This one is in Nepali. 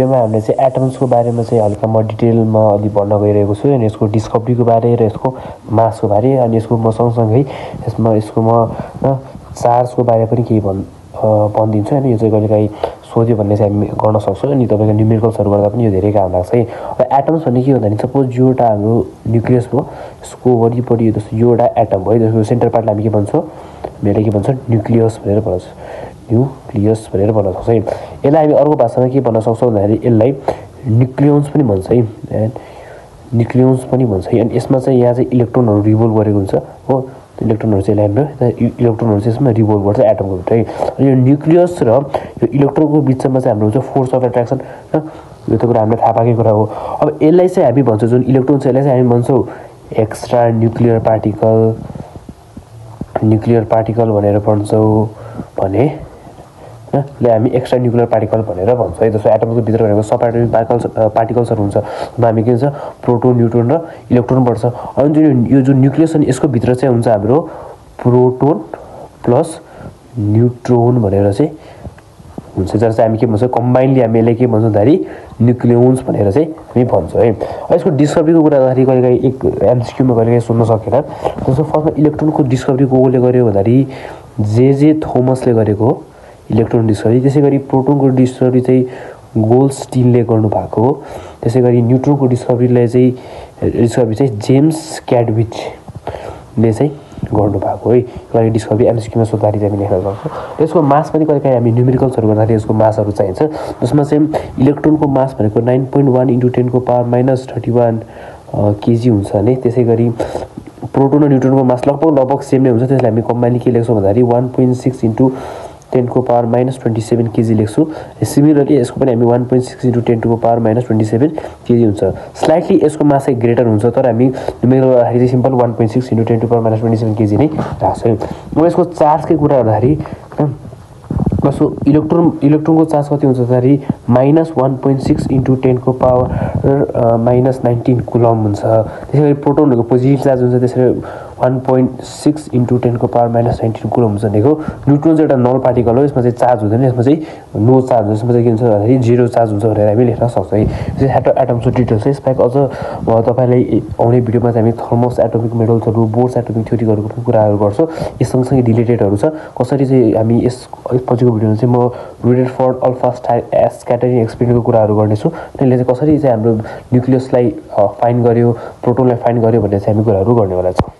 भिडियोमा हामीले चाहिँ एटम्सको बारेमा चाहिँ हल्का म डिटेलमा अलि भन्न गइरहेको छु अनि यसको डिस्कभरीको बारे र यसको मासको बारे अनि यसको म सँगसँगै यसको म चार्जको बारे पनि केही भनिदिन्छु हैन। यो चाहिँ कहिलेकाहीँ सोध्यो भन्ने चाहिँ हामी गर्न सक्छौँ अनि तपाईँको न्युमेरिकल्सहरू गर्दा पनि यो धेरै काम लाग्छ है। अब एटम्स भन्ने के हो भने सपोज यो एउटा हाम्रो न्युक्लियस भयो, यसको वरिपरि जस्तो यो एउटा एटम भयो, त्यसको सेन्टर पार्टलाई हामी के भन्छौँ, हामीले के भन्छौँ न्युक्लियस भनेर भन्छ, न्युक्लियस भनेर भन्न सक्छौँ है। यसलाई हामी अर्को भाषामा के भन्न सक्छौँ भन्दाखेरि यसलाई न्युक्लियोन्स पनि भन्छ है, न्युक्लियोन्स पनि भन्छ है। अनि यसमा चाहिँ यहाँ चाहिँ इलेक्ट्रोनहरू रिभल्भ गरेको हुन्छ हो, इलेक्ट्रोनहरू चाहिँ हाम्रो इलेक्ट्रोनहरू चाहिँ यसमा रिभल्भ गर्छ एटमको भित्र है। अनि यो न्युक्लियस र यो इलेक्ट्रोनको बिचमा चाहिँ हाम्रो हुन्छ फोर्स अफ एट्र्याक्सन, यो त कुरा हामीलाई थाहा पाएकै कुरा हो। अब यसलाई चाहिँ हामी भन्छौँ जुन इलेक्ट्रोन छ यसलाई चाहिँ हामी भन्छौँ एक्स्ट्रा न्युक्लियर पार्टिकल भनेर भन्छौँ भने ले हामी एक्स्ट्रा न्युक्लियर पार्टिकल भनेर भन्छौँ है। जस्तो एटमको भित्र भनेको सब एटमिक पार्टिकल्सहरू हुन्छ, हामी के हुन्छ प्रोटोन, न्युट्रोन र इलेक्ट्रोन पर्छ। अनि जुन यो जुन न्युक्लियस अनि यसको भित्र चाहिँ हुन्छ हाम्रो प्रोटोन प्लस न्युट्रोन भनेर चाहिँ हुन्छ, जसलाई चाहिँ हामी के भन्छौँ कम्बाइन्डली हामी यसलाई के भन्छौँ भन्दाखेरि न्युक्लियोन्स भनेर चाहिँ हामी भन्छौँ है। यसको डिस्कभरीको कुरा गर्दाखेरि कहिलेकाहीँ एक एमसिक्यूमा कहिलेकाहीँ सोध्न सकेन। जस्तो फर्स्टमा इलेक्ट्रोनको डिस्कभरी कसले गर्यो भन्दाखेरि जे थोमसले गरेको हो इलेक्ट्रोन डिस्कभरी। त्यसै गरी प्रोटोनको डिस्कभरी चाहिँ गोल्डस्टिनले गर्नुभएको हो। त्यसै गरी न्युट्रोनको डिस्कभरी चाहिँ जेम्स क्याडविचले चाहिँ गर्नुभएको है। कहिले डिस्कभरी एमसिक्यूमा सोद्धाखेरि चाहिँ हामी लेख्न सक्छौँ। त्यसको मास पनि कहिलेकाहीँ हामी न्युमेरिकल्सहरू गर्दाखेरि यसको मासहरू चाहिन्छ, जसमा चाहिँ इलेक्ट्रोनको मास भनेको 9.1 × 10⁻31 केजी हुन्छ भने त्यसै गरी प्रोटोन र न्युट्रोनको मास लगभग सेम नै हुन्छ। त्यसलाई हामी कम्बाइनली के लेख्छौँ भन्दाखेरि 1.6 × 10⁻27 केजी लेख्छु। सिमिलरली यसको पनि हामी 1.6 × 10⁻27 केजी हुन्छ। स्लाइटली यसको मास चाहिँ ग्रेटर हुन्छ, तर हामी न्युमेरिकल गर्दाखेरि सिम्पल 1.6 × 10⁻27 केजी नै राख्छौँ। अब यसको चार्जकै कुरा गर्दाखेरि कसो इलेक्ट्रोनको चार्ज कति हुन्छ भन्दाखेरि -1.6 × 10⁻19 कुलम हुन्छ। त्यसै गरी प्रोटोनहरूको पोजिटिभ चार्ज हुन्छ, त्यसरी 1.6 × 10⁻19 कुलम हुन्छ भनेको। न्युट्रोन चाहिँ एउटा नल पार्टिकल हो, यसमा चाहिँ चार्ज हुँदैन, यसमा चाहिँ नो चार्ज हुन्छ, यसमा चाहिँ के हुन्छ भन्दाखेरि जिरो चार्ज हुन्छ भनेर हामी लेख्न सक्छौँ है। त्यसै एटम्सको डिटेल्स है। यसबाहेक अझ तपाईँलाई आउने भिडियोमा चाहिँ हामी थर्मस एटोमिक मेडल्सहरू, बोर्स एटोमिक थ्योरीहरूको पनि कुराहरू गर्छौँ। यस सँगसँगै रिलेटेडहरू छ कसरी चाहिँ हामी यस पछिको भिडियोमा चाहिँ म रुदरफोर्ड अल्फा स्क्याटरिङ एक्सपेरिमेन्टको कुराहरू गर्नेछु। त्यसले चाहिँ कसरी चाहिँ हाम्रो न्युक्लियसलाई फाइन्ड गर्यो, प्रोटोनलाई फाइन्ड गर्यो भन्ने चाहिँ हामी कुराहरू गर्नेवाला छौँ।